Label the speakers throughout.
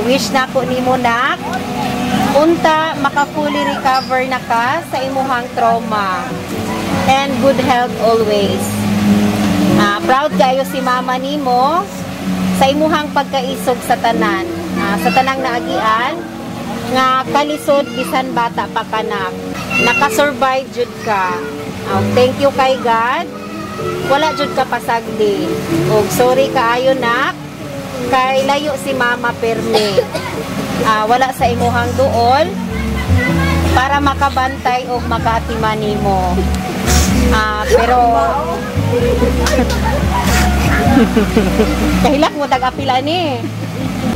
Speaker 1: Wish nako nimo, nak. Unta maka fully recover na ka sa imuhang trauma. And good health always. Proud kayo si mama nimo sa imuhang pagkaisog sa tanan. Sa tanang naagian nga kalisod bisan bata pa ka, nak. Nakasurvive jud ka. Thank you kay God. Wala jud ka pasagdi. Og sorry kaayo, nak, kay layo si mama permi. Wala sa imuhang duol para makabantay og makaatiman nimo. Pero kahilak mo tag-apila ni.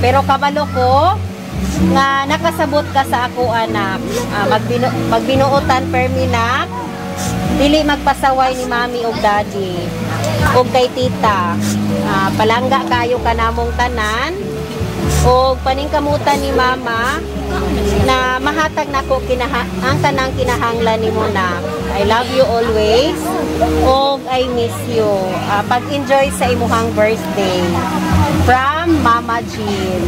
Speaker 1: Pero kabalo ko nga nakasabot ka sa ako, anak. Magbinuotan permi, nak. Dili magpasaway ni mami og daddy og kay tita. Palangga kayo ka namong tanan og paningkamutan ni mama na mahatag nako ang tanang kinahanglan nimo na. I love you always og I miss you. Pag-enjoy sa imuhang birthday. From Mama Jean.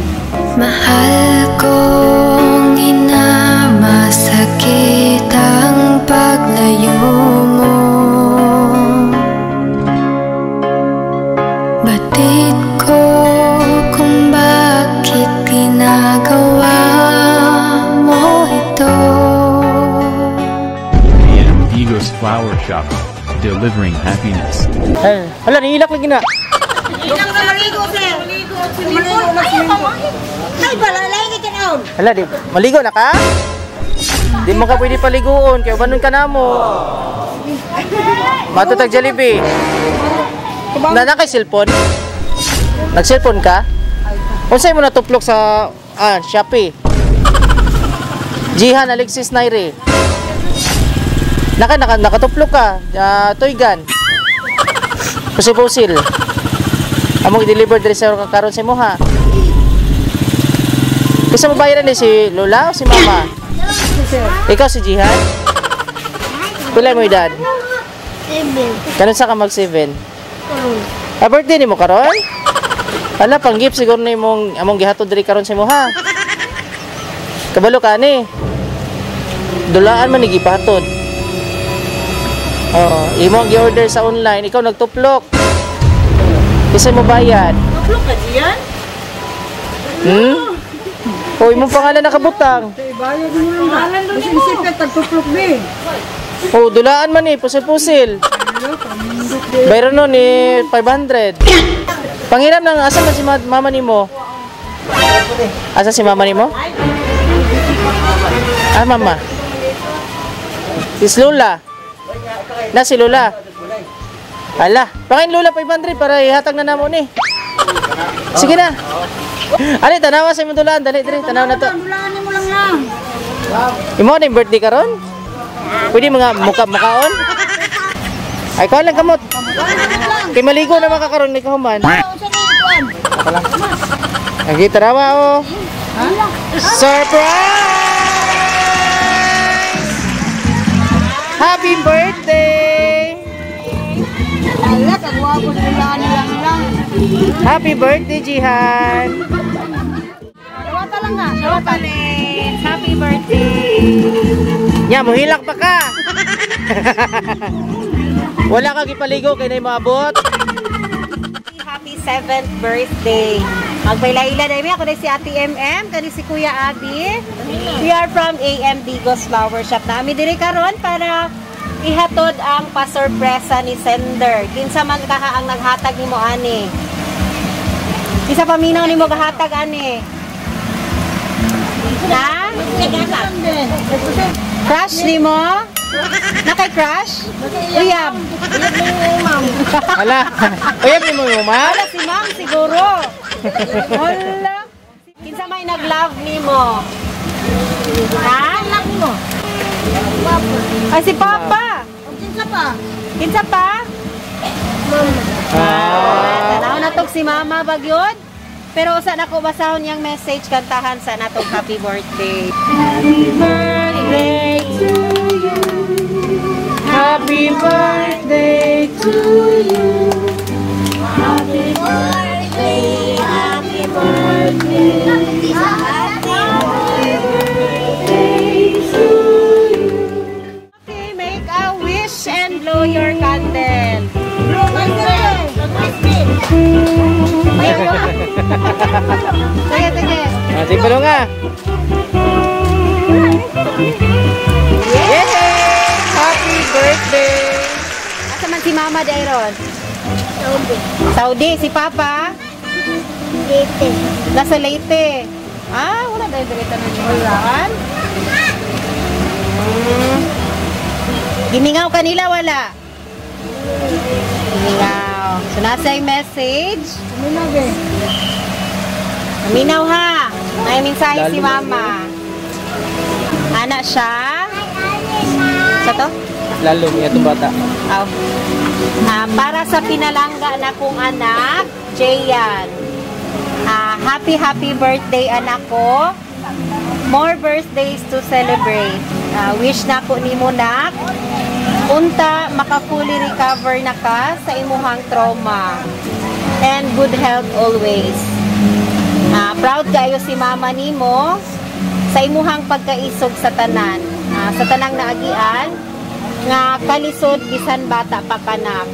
Speaker 2: Mahal kong ina, masakit ang paglayo mo. Batid ko kung bakit ginagawa mo ito.
Speaker 3: AM Digos Flower Shop, delivering happiness.
Speaker 4: Ay, hala, nihilak lagi na.
Speaker 5: Maligo, sir. Maligo na. Ay, balalay ka dyan.
Speaker 4: Hala, di, maligo na ka? Di mo ka pwede paliguon, kaya banon ka na mo. Matutag Jollibee. Na kay cellphone? Nag-cellphone ka? Unsay mo natuplok sa Shopee? Jihan Alexis Naire. Naka, naka nakatuplok ka, toy gun. Pusil-pusil. Among i-deliver diri sa karon sa imo ha. Kasi mo bayaran ni si Lola o si Mama? Ikaw si Jihan? Pila mo edad? 7. Kanus-a ka mag 7? Ah, birthday nimo karon? Hala, pang gift siguro na imong among gihatod diri karon sa imo ha. Kabalo ka ni. Dulaan man ni gipahatod. Oh, imo ang gi-order sa online, ikaw nagtuplok. Kinsa mo bayad?
Speaker 5: Tuplok ka diyan?
Speaker 4: O, imong pangalan nakabutang.
Speaker 5: Bayad mo lang. Kasi isip ka, tagtuplok di.
Speaker 4: Oh, dulaan man eh, pusil-pusil. Bayron nun eh, 500. Panghiram ng, asa man si mama nimo? Asa si mama nimo? Ah, mama. Si Lola. Na si Lola. Ala, pakain Lola 500 para ihatag na namo ni. Sige na. Ali, tanawa sa imong dulaan. Dali, dali, tanaw na to.
Speaker 5: Dulaan mo lang lang.
Speaker 4: Imo na yung birthday karon? Pwede mga muka makaon? Ay, kuha lang kamot. Kay maligo naman ka karon ni kahuman. Lagi tarawa oh. Surprise! Happy birthday!
Speaker 5: Ala, kagwapo dulaan lang lang.
Speaker 4: Happy birthday, Jihan!
Speaker 5: Dawata lang nga.
Speaker 1: Dawata. Happy birthday!
Speaker 4: Nya, muhilak pa ka! Wala kang ipaligo kay na maabot.
Speaker 1: Happy 7th birthday. Magpailaila na ako na si Ate MM, kani si Kuya Abi. We are from AM Digos Flower Shop. Nami diri karon para ihatod ang pasurpresa ni sender. Kinsa man kaha ang naghatag nimo ani? Isa paminaw nimo gahatag ani? Ha? Crush nimo? Nakay crush? Uyab.
Speaker 4: Hala. Uyab nimo yung ma'am?
Speaker 1: Wala si ma'am siguro. Wala. Kinsa may nag-love nimo? Ha?
Speaker 5: Love mo.
Speaker 1: Ay, si Papa.
Speaker 5: Kinsa pa?
Speaker 1: Kinsa pa?
Speaker 4: Ah.
Speaker 1: Tanaw na tog si Mama bagyod. Pero usa na ko basahon niyang message, kantahan sa natong happy birthday. Happy birthday to you.
Speaker 4: Happy birthday to you.
Speaker 1: Happy birthday, happy birthday.
Speaker 4: Padunga. Yay! Happy birthday!
Speaker 1: Asa man si Mama Dairon? Saudi. Saudi, si Papa? Leyte. Nasa Leyte. Ah, wala dahil direta na niya. Gimingaw kanila, wala? Gimingaw. So, nasa yung message. Minaw ha. May mensahe si Mama. Ana siya. Sa to?
Speaker 4: Lalo niya itong bata.
Speaker 1: Oh. Para sa pinalangga na kong anak, Jayan. Happy, happy birthday, anak ko. More birthdays to celebrate. Wish na ko nimo nak. Unta maka-fully recover na ka sa imuhang trauma. And good health always. Proud kayo si mama nimo sa imuhang pagkaisog sa tanan. Sa tanang naagian nga kalisod bisan bata pa kanak.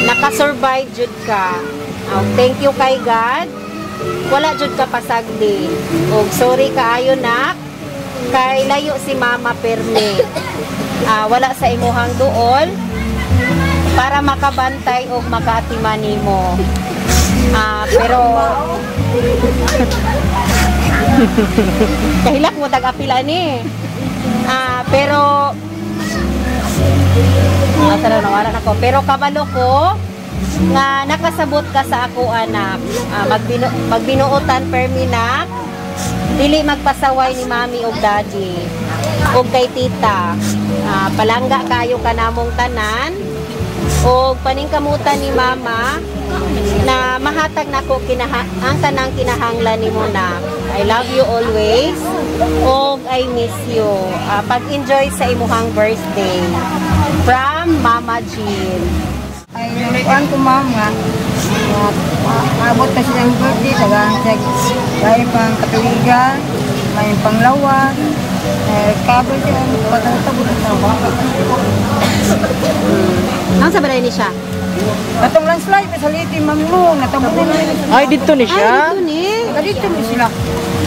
Speaker 1: Nakasurvive jud ka. Thank you kay God. Wala jud ka pasagdi. Og sorry kaayo nak kay layo si mama permi. Wala sa imuhang duol para makabantay og makaatiman nimo. Pero kahilak mo tag-apila ni. Pero tara nawara na ko. Pero kabalo ko nga nakasabot ka sa ako anak. Magbinuotan permi na dili magpasaway ni mami og daddy og kay tita. Palangga kayo kanamong tanan og paningkamutan ni mama na mahatag nako ang tanang kinahanglan nimo na. I love you always og I miss you. Pag-enjoy sa imuhang birthday. From Mama Jean.
Speaker 5: Ay, kuan ko ma'am nga. Abot na siyang birthday, tagaan siya. May pang katuwigan, may panglawa, recover siya, pagkatabot na tawa.
Speaker 1: Ang sa balay ni siya?
Speaker 5: Katong landslide, sa Leyte, ma'am mo, natabunan na.
Speaker 4: Ay, dito ni siya?
Speaker 1: Ay, dito ni.
Speaker 5: Dito ni sila.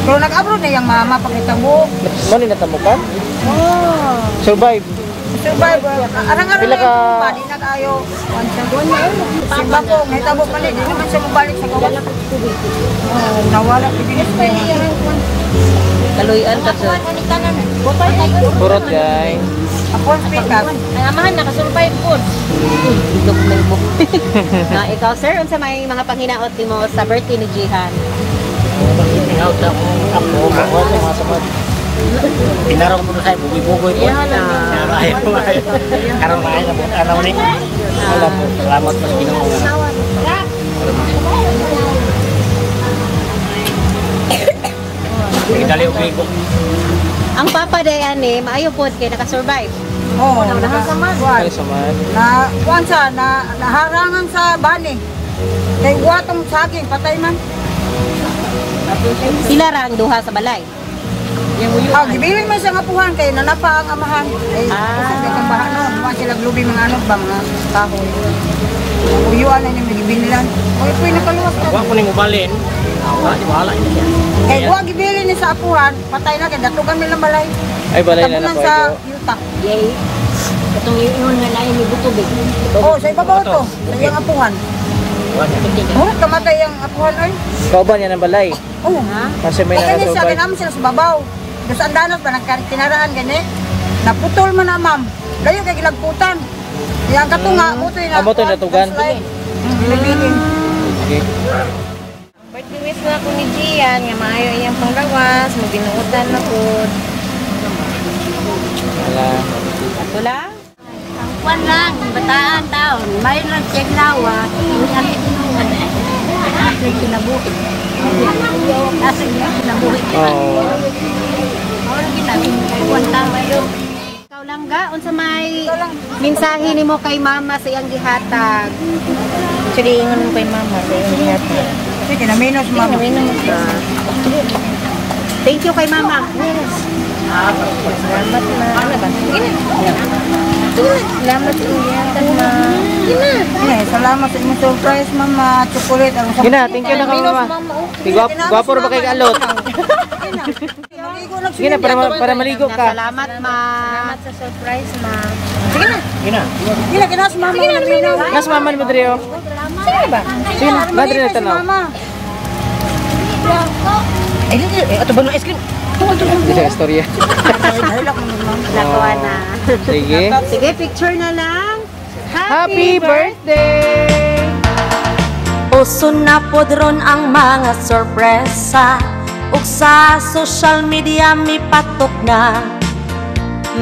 Speaker 5: Pero nag-abroad na yung mama pagkitabo.
Speaker 4: Mo ni natamukan?
Speaker 5: Oh.
Speaker 4: Survive.
Speaker 5: Survive. Arang-arang
Speaker 4: Pila
Speaker 5: na
Speaker 4: ka-
Speaker 5: yung body na tayo. Simba ko, nahitabo pa ni, di naman siya mabalik sa gawa. Oh, nawala.
Speaker 1: Kaluyan ka dyan.
Speaker 4: Purot, guys.
Speaker 5: Ako ang speak up.
Speaker 1: Ang amahan, nakasurvive po. Dok may book. Ikaw, sir, unsa may mga panghinaot nimo sa birthday ni Jihan?
Speaker 6: Hinaot ako, ako, sa mga samad. Pinarong mo na sa'yo, bugoy-bugoy po. Ayaw, ayaw. Karong na ayaw, araw ni. Wala po, salamat po sa Ginoo. Dali og ligo.
Speaker 1: Ang papa dayan eh, maayo pod kay nakasurvive.
Speaker 5: Oo,
Speaker 4: Ay, samad.
Speaker 5: na kuan sa na naharangan sa bani. Kay watong saging patay man.
Speaker 1: Sila ra ang duha sa balay.
Speaker 5: Ah, gibilin man siya nga puhan kay nanapa ang amahan. Ay, usab kay kang baha no, duwa sila glubi mga ano ba mga kahoy. Uyuan na niya gibililan. Oy, puy nakaluwas ka.
Speaker 6: Wa ko ni mobalin. Wa wala ni siya.
Speaker 5: Kay wa gibilin ni sa apuhan, patay na kay datugan nila balay.
Speaker 4: Ay, balay na na
Speaker 5: Tabunan
Speaker 4: po.
Speaker 5: sa
Speaker 4: Ito.
Speaker 5: yuta.
Speaker 1: Yay. Katong ingon nga lain ni butubig.
Speaker 5: Oh, sa ibabaw to, sa iyang apuhan. Murag kamatay ang apuhan ay.
Speaker 4: Kauban niya ng balay.
Speaker 5: Oh.
Speaker 4: Kasi may
Speaker 5: Kaya siya,
Speaker 4: nakasurvive.
Speaker 5: kinaaman sila sa babaw. Doon sa andanas pa, nagkinaraan gani. Naputol man na, ma'am. Layo kay gilagputan. Yang katunga, mutoy na.
Speaker 4: Ah, mutoy natugan.
Speaker 5: Nabilin.
Speaker 4: Okay.
Speaker 7: Birthday wish na ako ni Gian, nga maayo iyang panggawas, mabinuotan na po.
Speaker 4: Wala.
Speaker 1: Ato lang.
Speaker 8: Ang kwan lang, bataan taon, may lang siya lawa, ang kinabuhi. Nasa kinabuhi.
Speaker 4: Oo.
Speaker 1: Ikaw lang ga, unsa may mensahe nimo kay mama sa iyang gihatag?
Speaker 7: Actually, ingon mo kay mama, sa iyang gihatag.
Speaker 5: Sige, naminos, ma'am.
Speaker 1: Thank you kay mama.
Speaker 7: Salamat, ma. Ano ba? Sige na. Sige na. Salamat sa inyong gihatag, ma. Sige na.
Speaker 5: Eh, salamat sa inyong surprise, mama. Chocolate. Ang
Speaker 4: Sige na, thank you na ka, mama. Di gwapo ra ba kay alot?
Speaker 5: Maligo na.
Speaker 4: Sige na, para maligo ka.
Speaker 1: Salamat, ma.
Speaker 7: Salamat sa surprise, ma. Sige na.
Speaker 6: Sige na.
Speaker 5: Gina, gina si mama. Sige na.
Speaker 4: Nas mama ni Madrio.
Speaker 7: Sige na ba?
Speaker 4: Sige na, Madrio na tanaw.
Speaker 5: Mama.
Speaker 6: Ay, di, eh, ato ba ng ice cream?
Speaker 4: Hindi siya istorya.
Speaker 1: Nakuha na.
Speaker 4: Sige.
Speaker 1: Sige, picture na lang.
Speaker 4: Happy birthday!
Speaker 9: Uso na pod ron ang mga sorpresa ug sa social media mipatok na.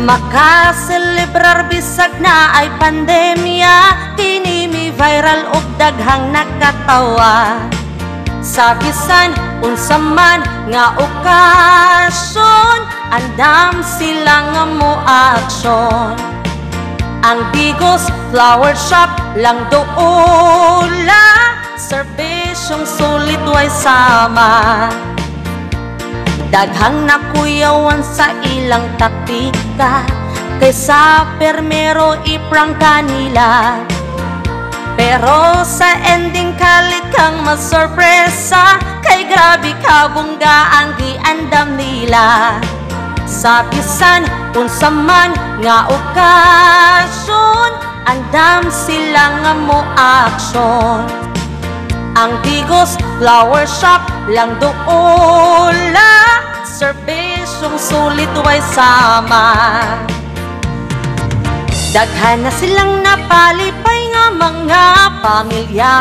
Speaker 9: Makaselebrar bisag na ay pandemya, kini mi viral og daghang nakatawa. Sa bisan unsa man nga okasyon, andam sila nga mo aksyon. Ang Digos Flower Shop lang doula, serbisyong sulit way sama. Daghang nakuyawan sa ilang taktika, kaysa permero iprangka nila. Pero sa ending kalit kang masorpresa, kay grabe kabungga ang giandam nila. Sa bisan unsa man nga okasyon, andam sila nga mo aksyon. Ang Digos Flower Shop lang doula, serbisyong sulit way sama. Daghan na silang napalipay nga mga pamilya.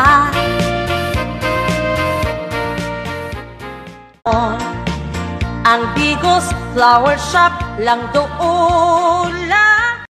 Speaker 9: Ang Digos Flower Shop lang doula.